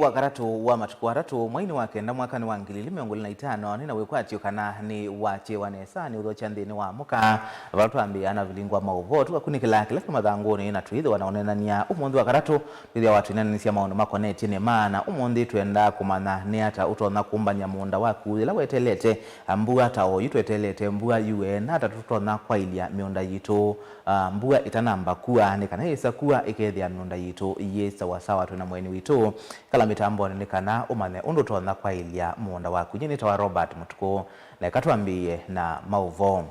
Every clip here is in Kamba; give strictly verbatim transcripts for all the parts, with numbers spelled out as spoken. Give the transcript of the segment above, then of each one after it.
Wakatatũ wa matukũ atatũ, mweinĩ wa kenda, mwakanĩ wa ngili ili mĩongo ĩlĩ na itano, nĩ na wĩkwatyo kana nĩ wakyewa nesa nĩ ũthokya nthĩnĩ wa mũka, vala twambĩĩa na vilingũ wa maũvoo tũkakunĩkĩla kĩla kĩ mathangũnĩ, na twĩthĩwa na ũneenany'a ũmũnthĩ Wakatatũ, twĩthĩawa twĩneenanĩsya maũndũ makonetye nĩ maana. Ũmũnthĩ twenda kũmanya nĩ ata ũtonya kũmbany'a mũũnda waku yĩla weteelete mbua ta oyu tweteelete mbua yue, na ata tũtonya kwaĩlya mĩũnda yitũ, ah, mbua ĩtanamba kua, nĩ kana yĩsa kua ĩkethĩa mĩũnda yitũ yĩ sawasawa twĩ na mũeni witũ. Kala mĩtambonĩ nĩ kana ũmanye ũndũ ũtonya kwaĩlya mũũnda waku. Nyie nĩtawa Robert Mũtukũ, na eka twambĩĩe na maũvoo.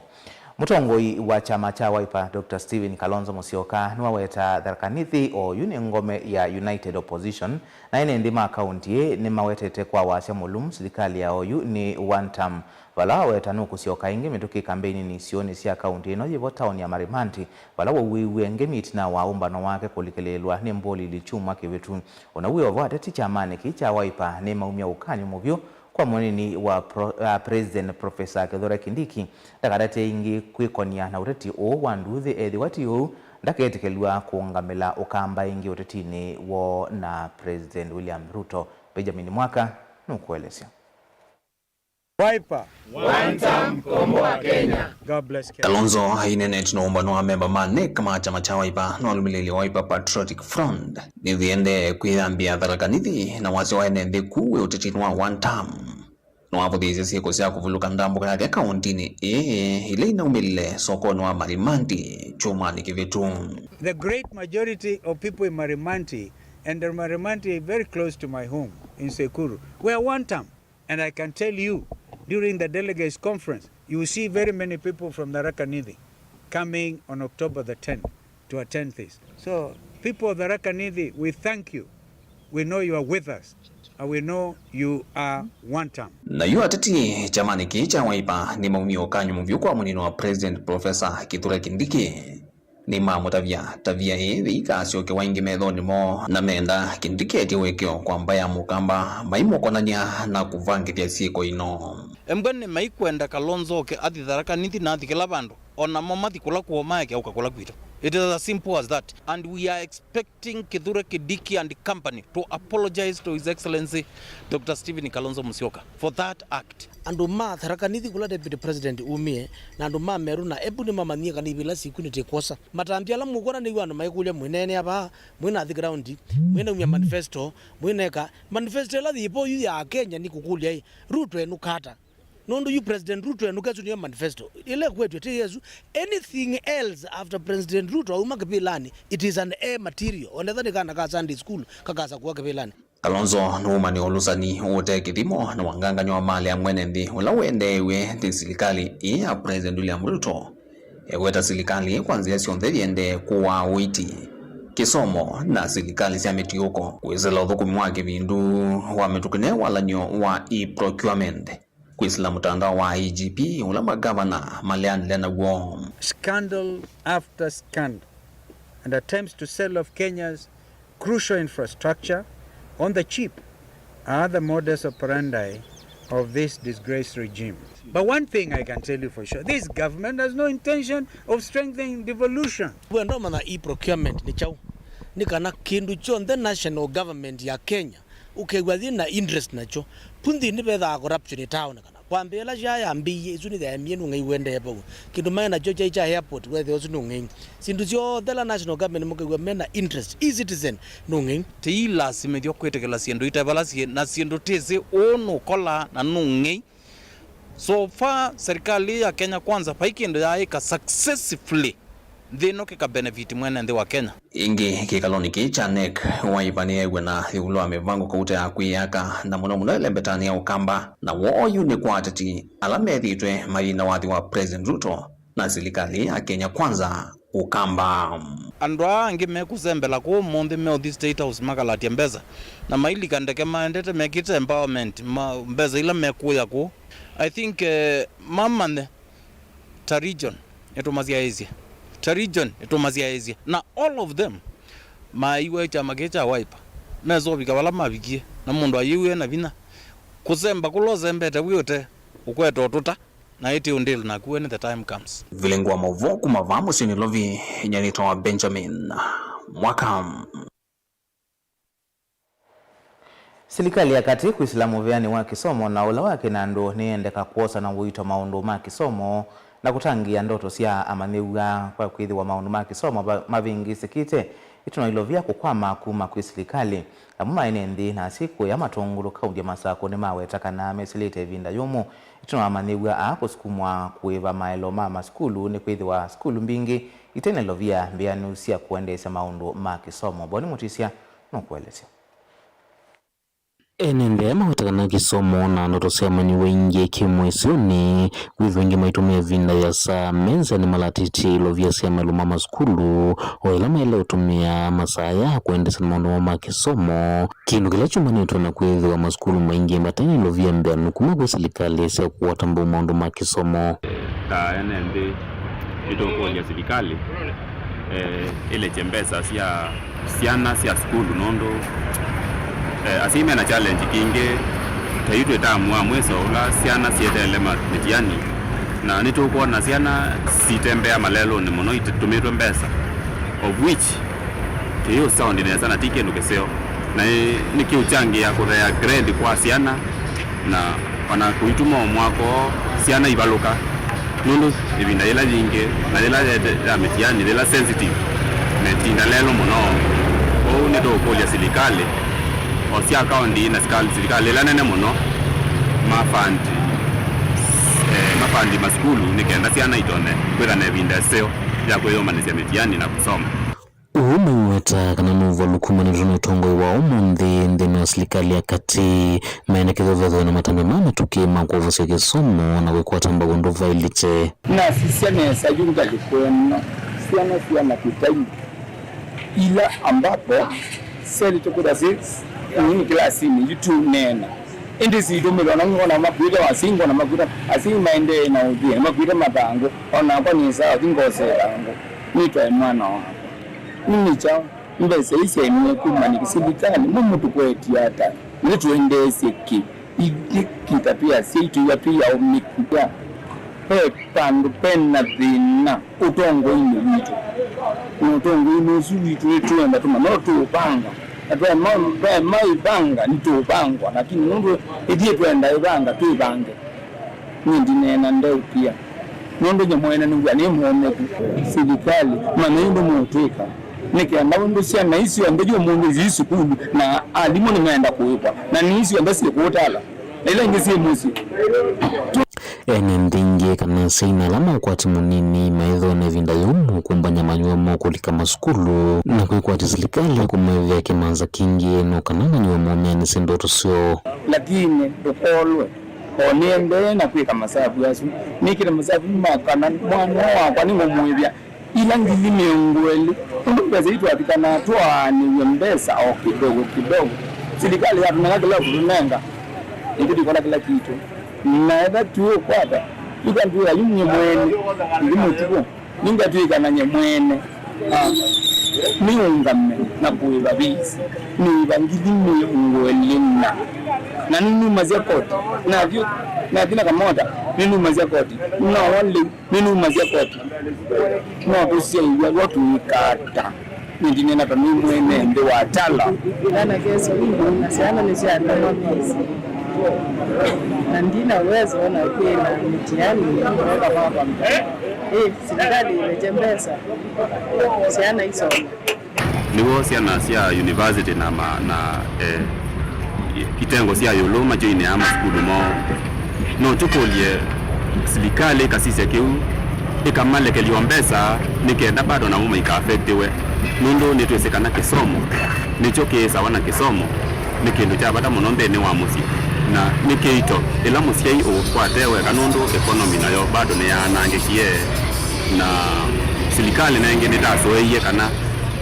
Mũtongoi wa kyama kya Wiper, Doctor Stephen Kalonzo Musyoka, nĩwaweta Tharaka Nithi oyu nĩ ngome ya United Opposition, na ene nthĩ ma kaunti ĩĩ nĩmawetete kwa wasya mũlũmu silikalĩ ya oyu nĩ one term, vala waweta nũkũsyoka ĩngĩ mĩtũkĩ kambeininĩ isionĩ sya kaunti ĩno yĩvo taoni ya Marimanti, vala wauĩiw'e ngemi ĩtina wa ũmbano wake kũlikĩlĩĩlwa nĩ mbũlili kyumwa kĩvĩtu. Ũna wĩ o vo, ateti kyamanĩ kĩĩ kya Wiper nĩmaumya ũkany'o mũvyũ kwa mũnini wa pro-, uh, President Professor Kithure Kindiki ndakatate ĩngĩ kwĩkonia na ũteti ũũ wa nduuthĩ, ethĩwa ti ũu, ndaketĩkĩlw'a kũũngamĩla Ũkamba ĩngĩ ũtetinĩ woo na President William Ruto. Benjamin Mwaka nũkũelesya. Wiper. One term, komboa Kenya. God bless Kenya. Kalonzo aineenete na ũmbano wa memba ma NEC ma kyama kya Wiper na alũmĩlĩĩli wa Wiper Patriotic Front nĩthiendee kwĩyambĩa Tharaka Nithi na wasya wa ene nthĩ kũu wĩ ũtetinĩ wa one term. Nĩwavũthĩĩsye syĩko sya kũvulũka ndambũka yake kaũntinĩ ĩĩ ila inaumĩlile sokonĩ wa Marimanti kyumwanĩ kĩvĩtu. The great majority of people in Marimanti, and Marimanti is very close to my home in Sekuru, were one term. And I can tell you, during the delegates conference, you will see very many people from Tharaka Nithi coming on October the tenth to attend this. So, people of Tharaka Nithi, we thank you. We know you are with us, and we know you are one term. Na yu ateti kyamanĩ kĩĩ kya Wiper nĩmaumie ũkany'o mũvyũ kwa mũnini wa President Professor Kithure Kindiki. Nĩmamũtavya tavia ĩĩ yĩikasyokewa ĩngĩ methonĩ moo, na menda Kindiki etye ũekeo kwa mbaĩ ya Mũkamba maimũkonany'a na kũvangĩthya syĩko ino. Embwa nĩmaikwenda Kalonzo oke athi Tharaka Nithi na athi kĩla vandũ, o namo mathi kũla kwoo maeke ũka kũla kwitũ. It is as simple as that. And we are expecting Kithure Kindiki and company to apologize to His Excellency Doctor Stephen Kalonzo Musyoka for that act. Andũ ma Tharaka Nithi kũla Deputy President umie, na andũ ma Meru na Embu nĩmamanyie kana ivĩla siku nĩtĩkwosa. Matambya ala mũkwona nĩw'o andũ maikũlya, mwĩneenea vaa, mwĩnathi ground, mwĩnaumya manifesto, mwĩneka manifesto ĩla yĩvo yu ya Kenya nĩ kũkũlya ĩ, Ruto enũka ata? Nũndũ yu President Ruto enũka, ĩsu nĩyo manifesto ĩla ĩkwetw'e, ti Yesu. Anything else after President Ruto auma kĩvĩlanĩ, it is an air material. Onetha nĩ kana ka Sunday school kakasakũa kĩvĩlanĩ. Kalonzo nũũmanĩa ũlũsani ũte kĩthimo na wangangany'a wa malĩ ya mwene nthĩ ũla ũendeew'e nĩ silikalĩ ĩĩ ya President William Ruto. Eweta silikalĩ ĩĩ kwa nzĩa syonthe yĩendee kũaa ũiiti, kĩsomo na silikalĩ sya mĩtiũko, kwĩsĩla ũthũkũmi wa kĩvindu wa mĩtũkĩ na walan'yo wa e-procurement, kwĩsĩla mũtandao wa I G P ũla magavana maleanile naw'o. Scandal after scandal and attempts to sell off Kenya's crucial infrastructure on the cheap are the modus operandi of this disgraced regime. But one thing I can tell you for sure, this government has no intention of strengthening devolution. Wenda ũmanya e-procurement nĩ kyaũ? Nĩ kana kĩndũ kyonthe national government ya Kenya ũkew'a yĩ na interest nakyo, pu nthĩnĩ vethaa corruption ĩtaonekana. Kwambĩĩa ĩla syaa yambĩĩie, ĩsu nĩyaemie nũng'ei ũendee vau. Kĩndũ maĩ nakyo kyaĩ kya airport, wethĩa ũsu nũng'ei. Syĩndũ syonthe ila national government mũkew'a mena interest, e-citizen nũng'ei. Tĩilasimĩthw'a kwĩtĩkĩla syĩndũ ite vala syĩ, na syĩndũ tĩsĩ ũũ nũkolaa na nũng'ei. So far, serikali ya Kenya Kwanza vai kĩndũ yaĩka successively nthĩ ĩno kĩka benefit mwene nthĩ wa Kenya. Ĩngĩ, kĩkalonĩ kĩĩ kya NEC, Wiper nĩyeew'e na ĩũlũ wa mĩvango kauta ya kwĩyaka, na mũno mũno ĩlembetanĩ ya Ũkamba, na woo oyu nĩ kwa ateti ala methĩĩtwe mayĩna wathi wa President Ruto na silikalĩ ya Kenya Kwanza Ũkamba. Andũ aa angĩ mekũsembela kũũ ũmũnthĩ meũthi State House makalatya mbesa, na mailika ndeke maendete mekĩte empowerment, ma, mbesa ila mekũya kũũ. I think, eh, mamanye ta region ĩtũmasyaĩĩsye, ta region ĩtũmasyaĩĩsye, na all of them maaiw'a kyama kĩĩ kya Wiper, mesa ũvika vala mavikie, na mũndũ ayĩw'e na vinya. Kũsemba kũla ũsembete wĩ ũte ũkwete ũtũta, na ĩtĩ ũndĩl naku when the time comes. Vilingũ wa maũvoo kuma vaa mũsyĩ Nairobi, nyie nĩtawa Benjamin Mwaka. Silikalĩ ya katĩ kwĩsĩla mũvĩanĩ wa kĩsomo na ũla wa kĩnandũ nĩyendeka kwosa na ũito maũndũ ma kĩsomo na kũtangĩĩa ndoto sya amanyĩw'a kwa kwĩthĩwa maũndũ ma kĩsomo va-, mavĩngĩsĩkĩte ĩtina wa ilovia kũkwama kuma kwĩ silikalĩ. Amwe ma ene nthĩ na asyai kũya matũngũlũ kaunti ya Masakũ nĩmaweta kana mesĩlĩte ĩvinda yũmũ ĩtina wa amanyĩw'a aa kũsukumwa kũĩva maelo ma masukulu nĩkwĩthĩwa sukulu mbingĩ ite na ilovia mbĩanu sya kũendeesya maũndũ ma kĩsomo. Boni Mũtisya nũkũelesya. Ene nthĩ aya maweta kana kĩsomo na ndoto sya amanyĩw'a aingĩ kĩ mũisyonĩ, kwĩthĩwa aingĩ maitũmĩa ĩvinda ĩasa me nzĩanĩ malatĩtye ilovia sya maelo ma masukulu, o ĩla maĩle ũtũmĩa masaa aya kũendeesya na maũndũ moo ma kĩsomo, kĩndũ kĩla kyumanĩtwe na kwĩthĩwa masukulu maingĩ mate na ilovia mbĩanu kuma kwĩ silikalĩ sya kũkwata mbau maũndũ ma kĩsomo. Ta ene nthĩ, nĩtũkũlya silikalĩ, eh, ĩlekye mbesa sya syana sya sukulu, nũndũ, eh, asyai mena challenge kingĩ. Ta yu twĩ tamu wa mwĩso ũla syana syeteele ma-, mĩtiani, na nĩtũkwona syana sitembea malelũnĩ mũno itũmĩtwe mbesa, of which kĩyĩ sound nesa na ti kĩndũ kĩseo, na ĩ-, nĩkĩũkyangĩa kũthea grade kwa syana, na ona kũituma o mwaka oo syana ivalũka, nũndũ ĩvinda yĩla yingĩ na yĩla yete-, ya mĩtiani yĩla sensitive, metinda lelũ mũno. Kwoou nĩtũũkũlya silikalĩ, o sya kaũnti na sikal-, silikalĩ ĩla nene mũno, mafandi, eh, mafandi masukulu nĩ kenda syana itonye kwĩthwa na ĩvinda ĩseo ya kwĩyũmbanĩsya mĩtiani na kũsoma. Ũu maiweta kana nĩ ũvalu kumanĩtwe na ũtongoi wa ũmũnthĩ nthĩnĩ wa silikalĩ ya katĩ, maendekethya ũvethwe na matambya ma mĩtũkĩ ma kwovosya kĩsomo na kwĩkwata mbau ũndũ vaĩlĩte. Nasisya nesa yu ngalĩko ĩno, syana sya makĩtai ila ambapo selĩ tũkwĩta six nini kĩlasinĩ yu tũneena, ĩndĩ sitũmĩlwa na ngona makwĩte wasingo na makwĩta asingi maendee na ũthĩe makwĩte mathangũ, onakwa nĩsaa ũthi ngose ĩthangũ nĩtwae mwana wakwa. Nĩ kyaũ mbesa ii syaĩmie kuma nĩkĩ? Silikalĩ, mũmũtũkwetye ata? Nĩtũendeesye kĩ? Ithyĩ kĩta twĩ asyai twĩw'a twĩ aũmĩku. Ve vandũ ve na thĩna ũtongoinĩ witũ. Na ũtongoinĩ ũsu witũ nĩtũenda tũmanya no tũũvanga. Na twaema, twaema ĩvanga, nĩtũũvangwa. Lakini nũndũ ithyĩ twenda ĩvanga, twĩvange. Nĩ ndineena ndeũkĩa, nũndũ nyie mwene nĩngwĩa nĩ mũũmĩku. Silikalĩ, manyai ũndũ mũũtwĩka, nĩ kenda ũndũ syana ii syonthe yu ũmũnthĩ syĩ sukulu, na alimũ nĩmeenda kũĩkwa, na nĩ ii syonthe syĩ kũũtala, na ila ingĩ syĩ mũsyĩ. Ene nthĩ ingĩ kana asyai na ala ma ũkwati mũnini maĩthĩwa na ĩvinda yũmũ kũmbany'a manyũa moo kũlika masukulu, na kwĩkwatya silikalĩ kũmethĩa kĩmanza kĩngĩ nĩ kana manyũa moo meanĩsye ndoto syoo. Lakini ndũkolwe. O nĩendee na kwĩka masavu asu. Nĩkĩte masavu ma kana mwana wakwa nĩngũmũĩvya ila ngili mĩongo ĩlĩ. Ũndũ mbesa ii twavikanaa twaanĩw'e mbesa o kidogo kidogo. Silikalĩ yatũnenga kĩla ũkũtũnenga, nĩtũtikola kĩla kitũ. Na etha tũũkwata, yu kantwĩa yu nyie mwene, nthĩ mũtuku. Nĩngatw'ĩka na nyie mwene, ah, nĩũngame na kũĩva visi, nĩĩva ngili mĩongo ĩlĩ na, na nĩnumasya koti, nathi, nathi na kamota, nĩnumasya koti, no lĩu nĩnumasya koti, no tũsyaĩw'a w'o tũĩka ata? Nĩndinena ta nĩ mwene nthĩ wa Tala. Kana kesho hii, na syana nĩsyatema mĩsyĩ. Na ndina uwezo ona kwĩna mĩtiani. Ĩ, silikalĩ ĩlekye mbesa, syana isome. Nĩw'o syana sya university na ma-, na, eh, itengo sya ĩũlũ majoinĩaa masukulu moo. No tũkũlye silikalĩ ĩkasisya kĩu, ĩkamalekelya o mbesa nĩ kenda bado namo maikaafektiwe, nũndũ nĩtwĩsĩ kana kĩsomo nĩkyo kĩĩsawa na kĩsomo nĩ kĩndũ kya vata mũno nthĩnĩ wa mũsyĩ, na nĩ kĩito ĩla mũsyai ũkwate weka, nũndũ economy nayo bado nĩyaanangĩkie, na silikalĩ na ĩngĩ nĩtasũĩie kana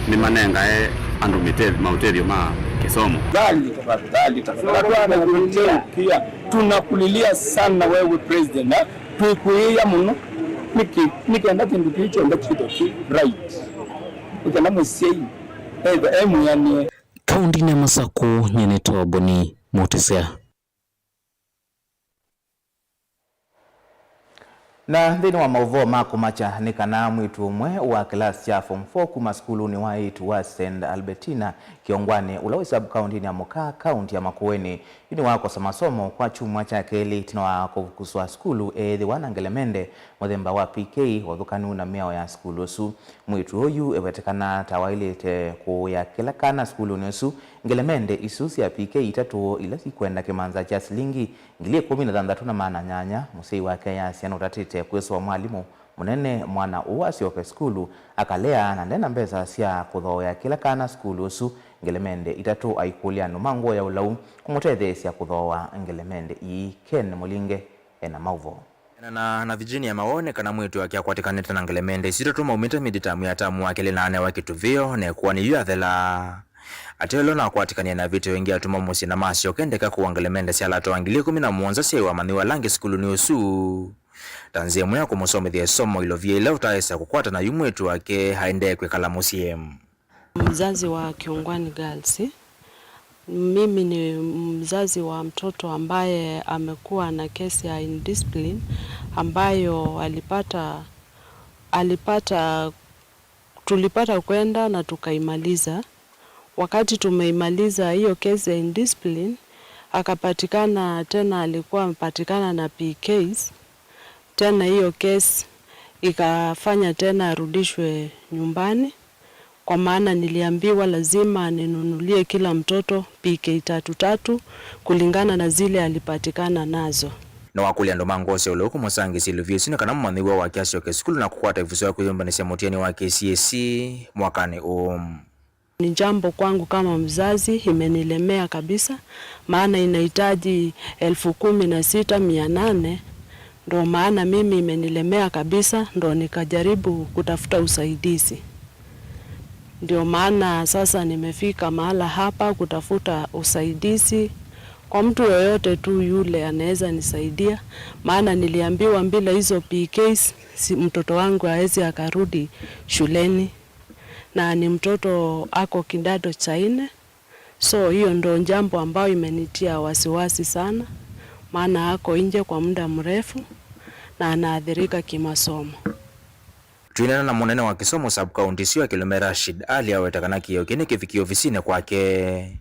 nĩmanengae andũ mĩte-, maũtethyo ma kĩsomo. Tafadhali, tafadhali, tafadhali, twakuteũkia. Tunakulilia sana wewe president, ha? Twĩkwĩĩa mũno. Nĩkĩ? Nĩ kenda kĩndũ kĩĩ kyonthe kĩthwe kĩ right. Nĩ kenda mũsyai ethwe e mwĩanĩe. Kaũntinĩ ya Masakũ, nyie nĩtawa Boni Mũtĩsya. Na nthĩnĩ wa maũvoo ma kũmakya nĩ kana mwĩĩtu ũmwe wa kĩlasi kya form four kuma sukulunĩ wa eĩtu wa Saint Albertina Kĩongwanĩ, ũla wĩ sub-kaũntĩnĩ ya Mũkaa, kaũntĩ ya Makueni, yu nĩwakosa masomo kwa kyumwa kya kelĩ ĩtina wa kũvukuswa sukulu eethĩwa na ngelemende mũthemba wa P K, ũthũkanu na mĩao ya sukulu ũsu. Mwĩĩtu ũyu ewetekana ta waĩlĩte kũũĩa kĩla kana sukulunĩ ũsu ngelemende isu sya P K itatũ ila sikwenda kĩmanza kya silingi ngili ĩkũmi na thanthatũ na maana nyanya. Mũsyai wake easya nũtatĩte kwĩsũva mwalimũ mũnene mwana ũũ asyoke sukulu akalea, na ndena mbesa sya kũthooea kĩla kana sukulu ũsu ngelemende itatũ. Aikũlya andũ ma ngũa ya ũlau kũmũtetheesya kũthooa ngelemende ii. Ken Mũlinge ena maũvoo. Enana na Virginia Mawone kana mwĩĩtu wake akwatĩkanĩte na ngelemende isu itatũ maumĩte midterm ya tamu wa kelĩ na anewa kĩtuvĩo na ĩkũani yu yathela. Ateo ĩla ũnakwatĩkanie na vĩtyo ĩngĩ atuma mũsyĩ na masyoka endeka kũwa ngelemende sya lata wa ngili ĩkũmi na mũonza syaĩ wamanyĩw'a ala angĩ sukulunĩ ũsu ta nzĩa ĩmwe ya kũmũsomethya ĩsomo. Ilovia ĩla ũtaĩsa kũkwata na yu mwĩĩtu wake aendee kwĩkala mũsyĩ. Mzazi wa Kiungwani Girls. Mimi ni mzazi wa mtoto ambaye amekuwa na kesi ya indiscipline ambayo alipata, alipata, tulipata kwenda na tukaimaliza. Wakati tumeimaliza hiyo kesi ya indiscipline, akapatikana tena, alikuwa amepatikana na P Ks. Tena hiyo kesi ikafanya tena arudishwe nyumbani, kwa maana niliambiwa lazima ninunulie kila mtoto P K tatu tatu kulingana na zile alipatikana nazo. Nĩwakũlya andũ ma ngoo sya ũlau kũmũsangĩsya ilovia isu nĩ kana mũmanyĩw'a wake asyoke sukulu na kũkwata ĩvuso ya kwĩyũmbanĩsya mũtiani wa K C S E mwakanĩ ũũ. Ni jambo kwangu kama mzazi imenilemea kabisa, maana inahitaji elfu kumi na sita mia nane, ndo maana mimi imenilemea kabisa, ndo nikajaribu kutafuta usaidizi. Ndio maana sasa nimefika mahala hapa kutafuta usaidizi kwa mtu yoyote tu yule anaweza nisaidia, maana niliambiwa bila hizo P Ks, si, mtoto wangu hawezi akarudi shuleni. Na ni mtoto ako kidato cha nne. So, hiyo ndo jambo ambayo imenitia wasiwasi sana, maana ako nje kwa muda mrefu na anaathirika kimasomo. Twĩneena na mũnene wa kĩsomo sub-county ĩsu ya Kĩlũme Rashid Ali aweta kana kĩĩo kĩĩ nĩkĩvikie ovisinĩ kwake.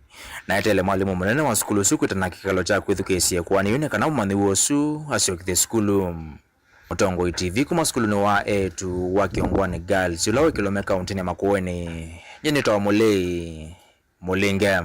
Na eteele mwalimũ mũnene wa sukulu ũsu kwĩtana kĩkalo kya kwĩthukĩĩsya ĩkũani yĩu nĩ kana mũmanyĩw'a ũsu asyokethye sukulu. Mũtongoi T V kuma sukulunĩ wa eĩtu wa Kĩongwani Girls, ũla wĩ Kĩlũme kaũntĩnĩ ya Makueni, nyie nĩtawa Mũlei Mũlinge.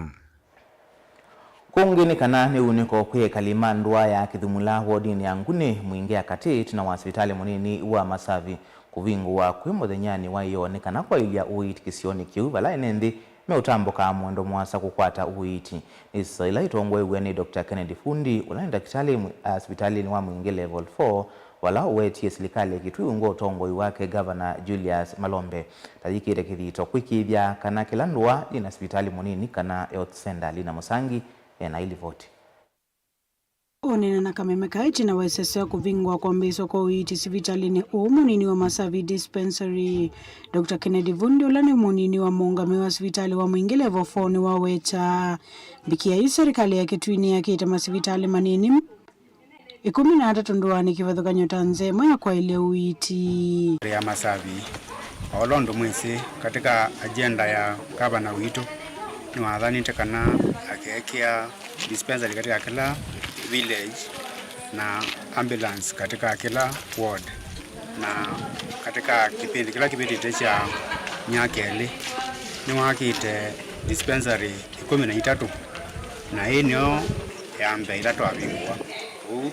Kũngĩ nĩ kana nĩ unĩko kwĩ ekali ma ndũa ya Kĩthumula wodinĩ ya Nguni Mwingĩ ya katĩ ĩtina wa sivitalĩ mũnini wa Masavi kũvingũwa kwĩ mũthenyanĩ wa ĩyoo nĩ kana kwaĩlya ũiiti kĩsionĩ kĩu vala ene nthĩ meũtambũkaa mwendo mũasa kũkwata ũiiti. Nĩ sisa ĩla ĩtongoew'e nĩ Doctor Kennedy Fundi, ũla nĩ ndakĩtalĩ mwi-, a, sivitalĩnĩ wa Mwingĩ Level four, vala ũwetie silikalĩ ya Kitui ungu wa ũtongoi wake Governor Julius Malombe ta yĩkĩte kĩthito kwĩkĩĩthya kana kĩla ndũa yĩna sivitalĩ mũnini kana health center. Lina Mũsangi ena ĩlivoti. Ũneena na kameme kaa ĩtina wa ĩsese ya kũvingũa kwambĩĩswa kwa ũiiti sivitalĩnĩ ũũ mũnini wa Masavi Dispensary, Doctor Kennedy Vundi, ũla nĩ mũnini wa mũũngamĩi wa sivitalĩ wa Mwingĩ Level four, nĩwaweta mbikia ii serikali ya Kitui nĩyakĩte masivitalĩ manini ĩkũmi na atatũ ndũanĩ kĩvathũkany'o ta nzĩa ĩmwe ya kwaĩlya ũiiti. Ya Masavi, o ũla ũndũ mwĩsĩ, katika agenda ya gavana witũ, nĩwathanĩte kana akeekĩa dispensary katika kila village na ambulance katika kila ward, na katika kĩpindi kĩla kĩvĩtĩte kya myaka ĩlĩ nĩwakĩte dispensary ĩkũmi na itatũ, na ĩĩ nĩyo ya mbee ĩla twavingũa. Ũu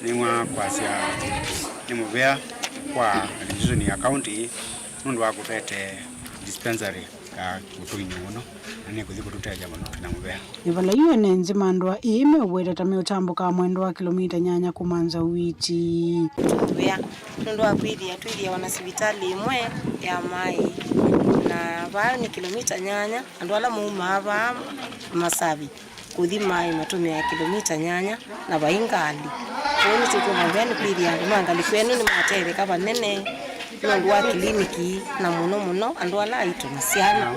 nĩwa kwasya nĩ mũvea kwa administration ya county nũndũ wa kũtũete dispensary ya Kĩtũinĩ mũno, na nĩkũthi kũtũtethya mũno twĩna mũvea. Ĩvala yu ene nthĩ ma ndũa ĩĩ meũweta ta meũtambũkaa mwendo wa kĩlomita nyanya kũmantha ũiiti. Mũvea nũndũ wa kwĩthĩa twĩthĩawa na sivitalĩ ĩmwe ya maĩ, na vaa nĩ kĩlomita nyanya, andũ ala maumaa vaa Masavi kũthi maĩ matũmĩaa kĩlomita nyanya na vai ngalĩ. Kwoou nĩtwĩkw'a mũvea nĩ kwĩthĩa andũ ma ngalĩko ĩno nĩmatetheka vanene Nũndũ wa kiliniki, na mũno mũno andũ ala aitũ na syana.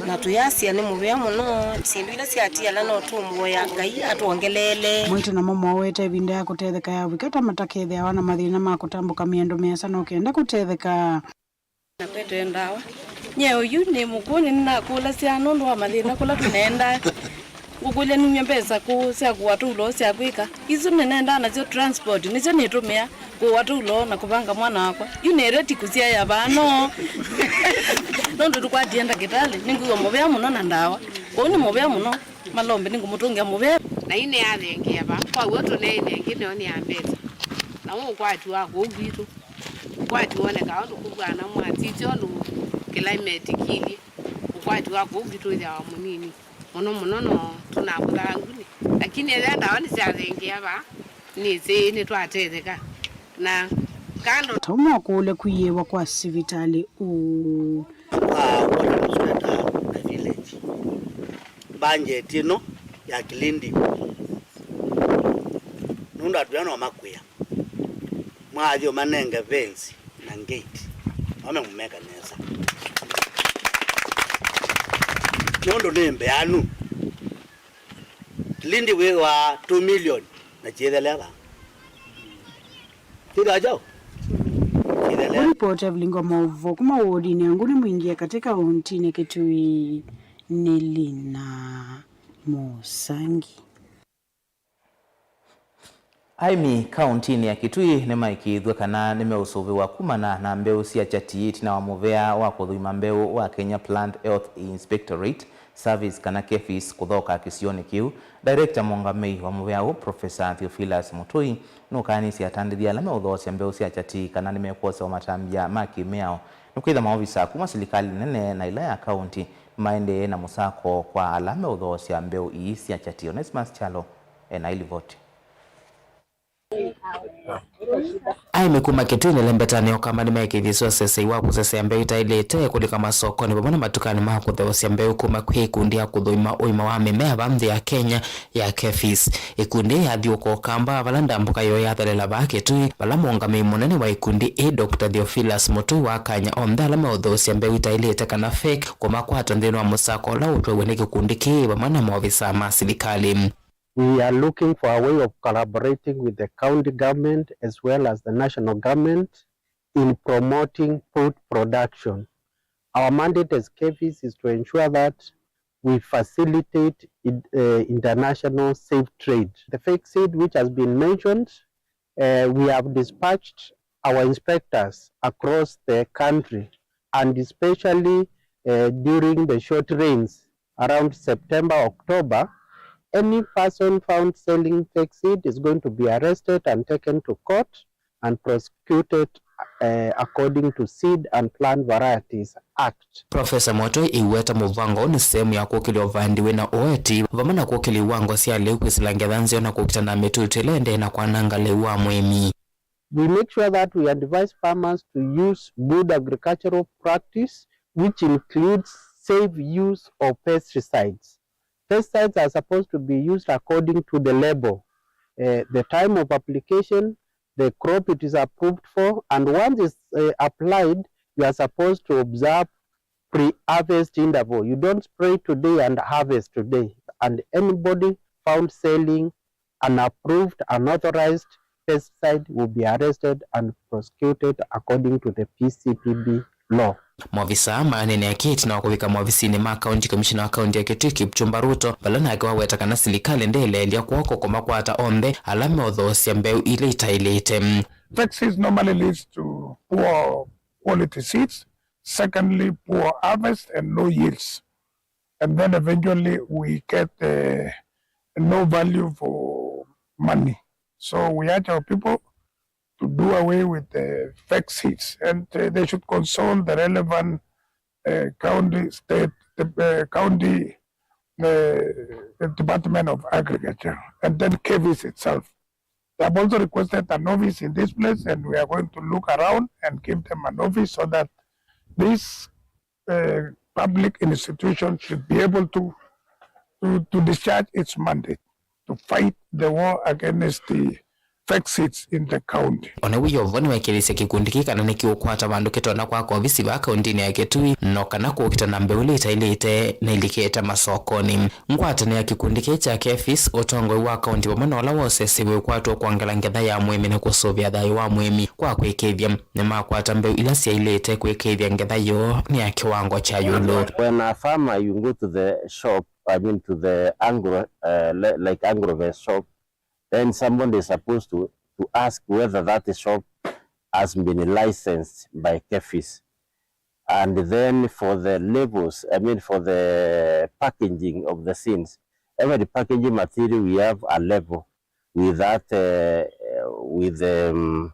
Na tũyasya nĩ mũvea mũno, syĩndũ ila syatiala no tũmũvoya Ngai atwongeleele. Mwaitũ namo mowete ĩvinda ya kũtetheka yavika ta matakethĩawa na mathĩna ma kũtambũka mĩendo mĩasa no kenda kũtetheka. Na kwete ndawa. Nye ũyu nĩ mũkũũ, nĩnakũlasya nũndũ wa mathĩna kũla tũneendaa. Ngũkũlya numya mbesa kũ sya kũa tũulo sya kwĩka. Isu nĩnendaa nasyo transport, nĩsyo nĩtũmĩa kũa tũulo na kũvanga mwana wakwa. Yu nĩ ready kũsyaĩa vaa no. Nũndũ tũkwatie ndakĩtalĩ, nĩngwĩw'a mũvea mũno na ndawa. Kwoou nĩ mũvea mũno. Malombe nĩngũmũtũngĩa mũvea. Na yu nĩyathengeea vaa. Kwa w'o tũneene ĩngĩ nĩyo nĩ ya mbesa. Na ũũ ũkwati wa kũu kwitũ. Ũkwati wonekaa ũndũ kũvw'ana mwatitye ũndũ climate kĩlye. Ũkwati wa kũu kwitũ wĩthĩawa mũnini. Mũno mũno no tũnakũthaa nguni. Lakini ethĩa ndawa nĩsyathengeea vaa, nĩsĩ nĩtwatetheka. Na kando Tauma kũũlya kũiĩwa kwa sivitalĩ ũũ. Kwa Water Sweta na Village, mbanjeti ĩno ya Kilindi, nũndũ andũ aa no makwĩa, mwathi ũmanenge fence na gate, no memũmeka nesa. Nũndũ nĩ mbeanu. Kilindi wĩ wa two million na kyĩthelea vaa. Kĩthwa kyaũ? Kĩthelea. Kũlipota Evelyn Ngoma Ũvoo kuma wodinĩ ya Nguni Mwingi ya katĩ kaũntinĩ Kitui nĩ Lina Mũsangi. Aĩmi kaũntinĩ ya Kitui nĩmaĩkĩĩthw'e kana nĩmeũsũvĩwa kumana na mbeũ sya kyati ĩtina wa mũvea wa kũthũima mbeũ wa Kenya Plant Health Inspectorate Service kana KEPHIS kũthoka kĩsionĩ kĩu. Director mũũngamĩi wa mũvea ũũ, Professor Theophilus Mũtũi, nũkaanisye atandĩthya ala meũthoosya mbeũ sya kyati kana nĩmekwosewa matambya ma kĩmĩao nĩkwĩthwa maovisa kuma silikalĩ nene na ĩla ya kaũnti maendee na mũsako kwa ala meũthoosya mbeũ ii sya kyati. Onesmus Kyalo ena ĩlivoti. Aĩmi kuma Kitui na Lembeta nĩ Ũkamba nĩmaĩkĩĩthĩsye ũsesei wa kũsesea mbeũ itaĩlĩte kũlika masokonĩ vamwe na matukanĩ ma kũtheũsya mbeũ kuma kwĩ ikundi ya kũthũima ũima wa mĩmea vaa nthĩ ya Kenya ya KEPHIS. Ikundi ĩĩ yathiũũka Ũkamba vala ndambũka yoo yathelela vaa Kitui, vala mũũngamĩi mũnene wa ikundi ĩĩ, Doctor Theophilus Mũtũi, wakany'a onthe ala meũtheũsya mbeũ itaĩlĩte kana fake kũmakwata nthĩnĩ wa mũsako ũla ũtwaiwe nĩ kĩkundi kĩĩ vamwe na maovisaa ma silikalĩ. We are looking for a way of collaborating with the county government as well as the national government in promoting food production. Our mandate as KEPHIS is to ensure that we facilitate in-, uh, international safe trade. The fake seed which has been mentioned, uh, we have dispatched our inspectors across the country, and especially, uh, during the short rains around September, October, any person found selling fake seed is going to be arrested and taken to court and prosecuted, uh, according to Seed and Plant Varieties Act. Professor Mũtũi aiweta mũvango ũũ nĩ sehemu ya kũkĩlya ũvandi wĩna ũeti, vamwe na kũkĩlya iwango sya lĩu, kwĩsĩla ngetha nzeo na kũkitana na mĩtutu ĩla ĩendee na kwananga lĩu wa mũĩmi. We make sure that we advise farmers to use good agricultural practice, which includes safe use of pesticides. Pesticides are supposed to be used according to the label, uh, the time of application, the crop it is approved for, and once it's, uh, applied, you are supposed to observe pre-harvest interval. You don't spray today and harvest today. And anybody found selling unapproved, unauthorized pesticide will be arrested and prosecuted according to the P C P B law. Maovisaa mayanene akĩti na kũvika maovisinĩ ma County Commissioner wa kaunti ya Kitui, Kipchumba Ruto, vala nake waweta kana silikalĩ ndĩĩleelya kw'oko kũmakwata onthe ala meũthoosya mbeũ ila itaĩlĩte. Fake seeds normally leads to poor quality seeds, secondly, poor harvest and low yields, and then eventually we get, uh, no value for money. So we urge our people to do away with the fake seeds, and, uh, they should consult the relevant, uh, county, state, uh, county, uh, Department of Agriculture, and then KEPHIS itself. They have also requested an office in this place, and we are going to look around and give them an office so that this, uh, public institution should be able to, to, to discharge its mandate to fight the war against the, fix it in the county. Ona wĩoo vo nĩwekĩlĩsye kĩkundi kĩĩ kana nĩkĩũkwata vandũ kĩtonya kwaka ovisi vaa kaũntĩnĩ ya Kitui, no kana kũkita na mbeũ ila itaĩlĩte na ilikĩte masokonĩ. Ngwatanĩo ya kĩkundi kĩĩ kya KEPHIS, ũtongoi wa kaũntĩ vamwe na ũla wa ũsesi wĩkwatw'e kwongela ngetha ya mũĩmi na kũsũvĩa thayũ wa mũĩmi kwa kwĩkĩĩthya nĩmakwata mbeũ ila syaĩlĩte kwĩkĩĩthya ngetha yoo nĩ ya kĩwango kya ĩũlũ. When a farmer, you go to the shop, I mean to the agro, uh, li- like Agrovet shop, then somebody is supposed to, to ask whether that shop has been licensed by KEPHIS. And then for the labels, I mean for the packaging of the scenes, every packaging material we have a label with that, uh, with the, um,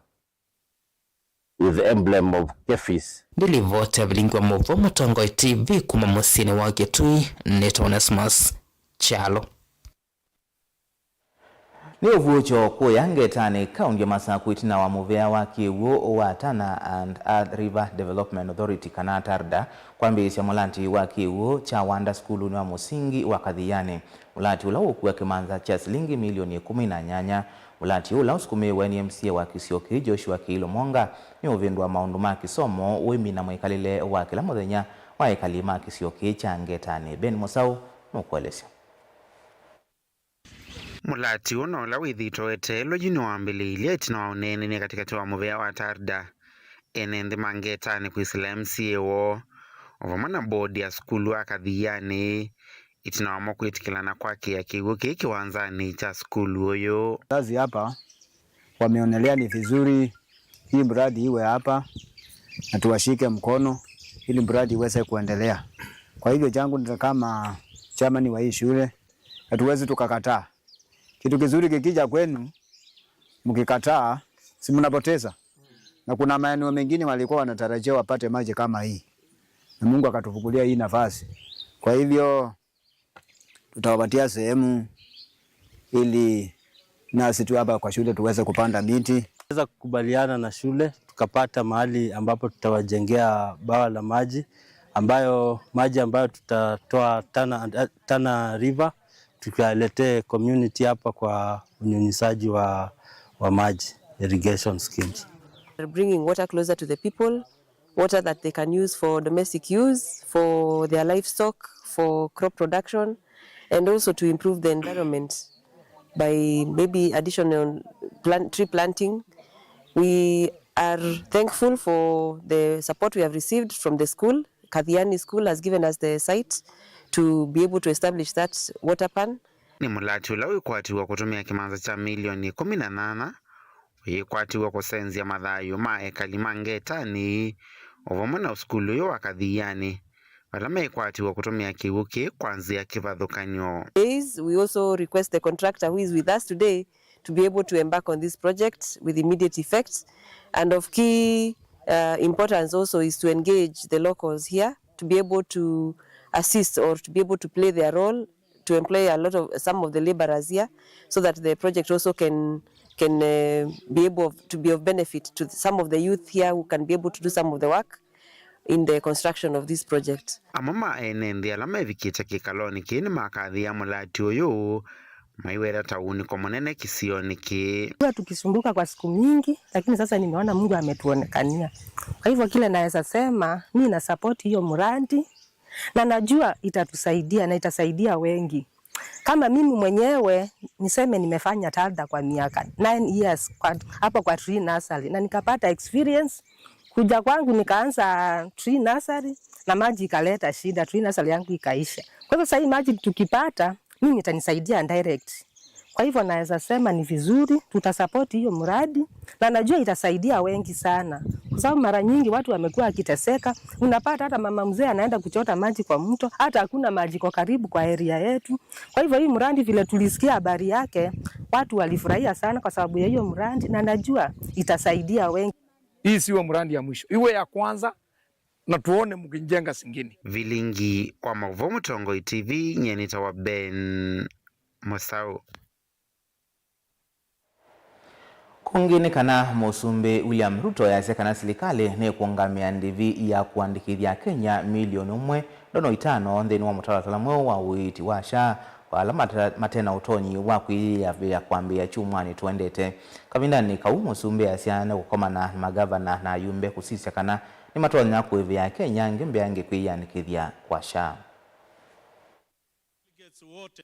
with the emblem of KEPHIS. Ndilivoti ya vilingi wa mauvoo Mũtongoi T V kuma mũsyĩnĩ wa Kitui, nĩtawa Onesmus Kyalo. Nĩ ũvuũkyo kũya Ngetanĩ, kaũnti ya Masakũ, ĩtina wa mũvea wa kĩw'ũ wa Tana and Athi River Development Authority, kana TARDA, kwambĩĩsya mũlanti wa kĩw'ũ kya Wanda sukulunĩ wa mũsingi wa Kathiani. Mũlati ũla ũkua kĩmanza kya silingi milioni ĩkũmi na nyanya. Mũlati ũla ũsukumĩĩwe nĩ M C A wa kĩsio kĩĩ, Joshua Kĩilo Mwonga, nĩ ũvĩndũa maũndũ ma kĩsomo, ũĩmi na mwĩkalĩle wa kĩla mũthenya wa ekali ma kĩsio kĩĩ kya Ngetanĩ. Ben Mũsaũ nũkũelesya. Mũlati ũũ na ũla wĩthĩĩtwe weteelwe yu nĩwambĩlĩĩilye ĩtina wa ũneenany'a katĩkatĩ wa mũvea wa TARDA, ene nthĩ ma Ngetanĩ kwĩsĩla M C A woo, o vamwe na mbodi ya sukulu wa Kathiani, ĩtina wamo kwĩtĩkĩlana kwakĩa kĩw'ũ kĩĩ kĩwanzanĩ kya sukulu ũyũ. Wazazi hapa wameonelea ni vizuri hii mradi iwe hapa na tuwashike mkono ili mradi iweze kuendelea. Kwa hivyo changu ni kama chairman wa hii shule, hatuwezi tukakataa. Kitu kizuri kikija kwenu, mkikataa, si mnapoteza. Na kuna maeneo mengine walikuwa wanatarajia wapate maji kama hii. Na Mungu akatufungulia hii nafasi. Kwa hivyo, tutawapatia sehemu ili nasi tu hapa kwa shule tuweze kupanda miti. Tuliweza kukubaliana na shule, tukapata mahali ambapo tutawajengea bwawa la maji, ambayo maji ambayo tutatoa Tana, Tana River tukiwaletee community hapa kwa unyunyizaji wa, wa maji, irrigation schemes. Bringing water closer to the people, water that they can use for domestic use, for their livestock, for crop production, and also to improve the environment by maybe additional plant, tree planting. We are thankful for the support we have received from the school. Kathiani School has given us the site to be able to establish that water pan. Nĩ mũlati ũla wĩkwatiw'a kũtũmĩa kĩmanza kya milioni ĩkũmi na nyanya ũyĩkwatiw'a kũsenzya mathayũ ma ekali ma Ngetanĩ o vamwe na sukulu ũyũ wa Kathiani, vala meĩkwatiw'a kũtũmĩa kĩw'ũ kĩĩ kwa nzĩa kĩvathũkany'o. Days, we also request the contractor who is with us today to be able to embark on this project with immediate effect. And of key uh, importance also is to engage the locals here to be able to assist or to be able to play their role, to employ a lot of, some of the laborers here, so that the project also can, can uh, be able to be of benefit to some of the youth here who can be able to do some of the work in the construction of this project. Amwe ma ene nthĩ ala mevikĩte kĩkalonĩ kĩĩ nĩmakathĩĩa mũlati ũyũ, maiweta ta ũunĩko mũnene kĩsionĩ kĩĩ. Tumekuwa tukisumbuka kwa siku mingi, lakini sasa nimeona Mungu ametuonekania. Kwa hivyo kile naweza sema, mi na support hiyo mradi na najua itatusaidia na itasaidia wengi. Kama mimi mwenyewe niseme nimefanya TALDA kwa miaka nine years kwa, hapo kwa tree nursery na nikapata experience. Kuja kwangu nikaanza tree nursery na maji ikaleta shida, tree nursery yangu ikaisha. Kwa hivyo sasa hii maji tukipata, mimi itanisaidia direct. Kwa hivyo naweza sema ni vizuri, tutasupport hiyo mradi na najua itasaidia wengi sana. Kwa sababu mara nyingi watu wamekuwa wakiteseka, unapata hata mama mzee anaenda kuchota maji kwa mto, hata hakuna maji kwa karibu kwa area yetu. Kwa hivyo hii mradi vile tulisikia habari yake, watu walifurahia sana kwa sababu ya hiyo mradi na najua itasaidia wengi. Hii siwe mradi ya mwisho, iwe ya kwanza na tuone mkijenga zingine. Vilingi wa mauvoo Mũtongoi T V, nyie nĩtawa Ben Mũsaũ. Kũngĩ nĩ kana Mũsumbĩ William Ruto easya kana silikalĩ nĩkũũngamĩa ndĩvi ya kũandĩkĩthya Akenya milioni ũmwe ndono itano nthĩnĩ wa mũtalatala mweũ wa ũiiti wa SHA, vala mata-, mate na ũtonyi wa kwĩyĩavĩa kwambĩĩa kyumwanĩ tũendete. Kavindanĩ kau, mũsumbĩ asya nĩkũkomana na magavana na ayumbe kũsisya kana nĩmatonya kũĩvĩa Akenya angĩ mbeange kwĩyĩandĩkĩthya kwa SHA. Delegates wote.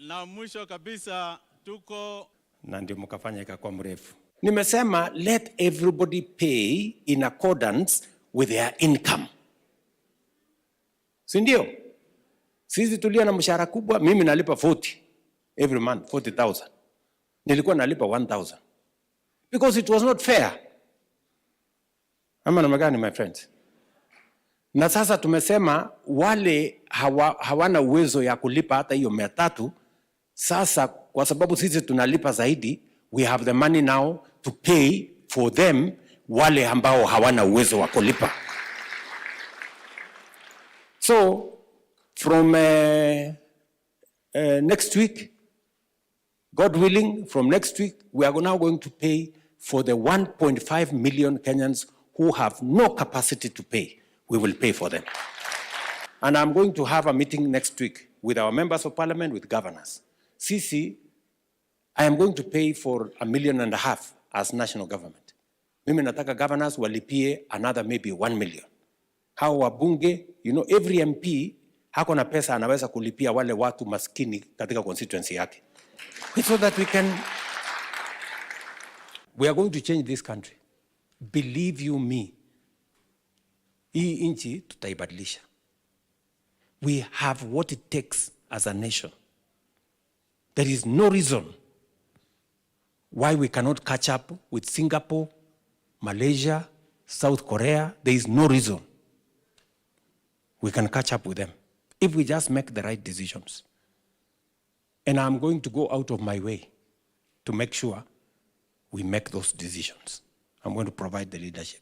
Na mwisho kabisa, tuko Na ndio mkafanya ikakuwa mrefu. Nimesema let everybody pay in accordance with their income. Si ndio? Sisi tulio na mshahara kubwa, mimi nalipa forty every month, forty thousand. Nilikuwa nalipa one thousand. Because it was not fair. Ama namna gani, my friends? Na sasa tumesema wale hawa-, hawana uwezo ya kulipa hata hiyo mia tatu, sasa kwa sababu sisi tunalipa zaidi, we have the money now to pay for them, wale ambao hawana uwezo wa kulipa. So, from, eh, eh, next week, God willing, from next week, we are now going to pay for the one point five million Kenyans who have no capacity to pay. We will pay for them. And I'm going to have a meeting next week with our members of parliament, with governors. Sisi, I am going to pay for a million and a half as national government. Mimi nataka governors walipie another maybe one million. Hao wabunge, you know, every M P hako na pesa anaweza kulipia wale watu maskini katika constituency yake. So that we can, we are going to change this country. Believe you me. Hii nchi tutaibadilisha. We have what it takes as a nation. There is no reason why we cannot catch up with Singapore, Malaysia, South Korea. There is no reason we can catch up with them if we just make the right decisions. And I'm going to go out of my way to make sure we make those decisions. I'm going to provide the leadership.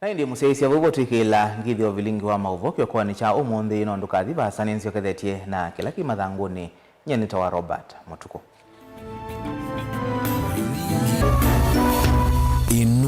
Na ĩndĩ mũsyaĩĩsya, vau vo twĩkĩĩla ngĩthyo vilingi wa maũvoo kĩokonĩ kya ũmũnthĩ, no ndũkathi vaasa, nĩnzyokethetye na kĩla kĩ mathangũnĩ. Nyie nĩtawa Robert Mũtukũ. Ĩno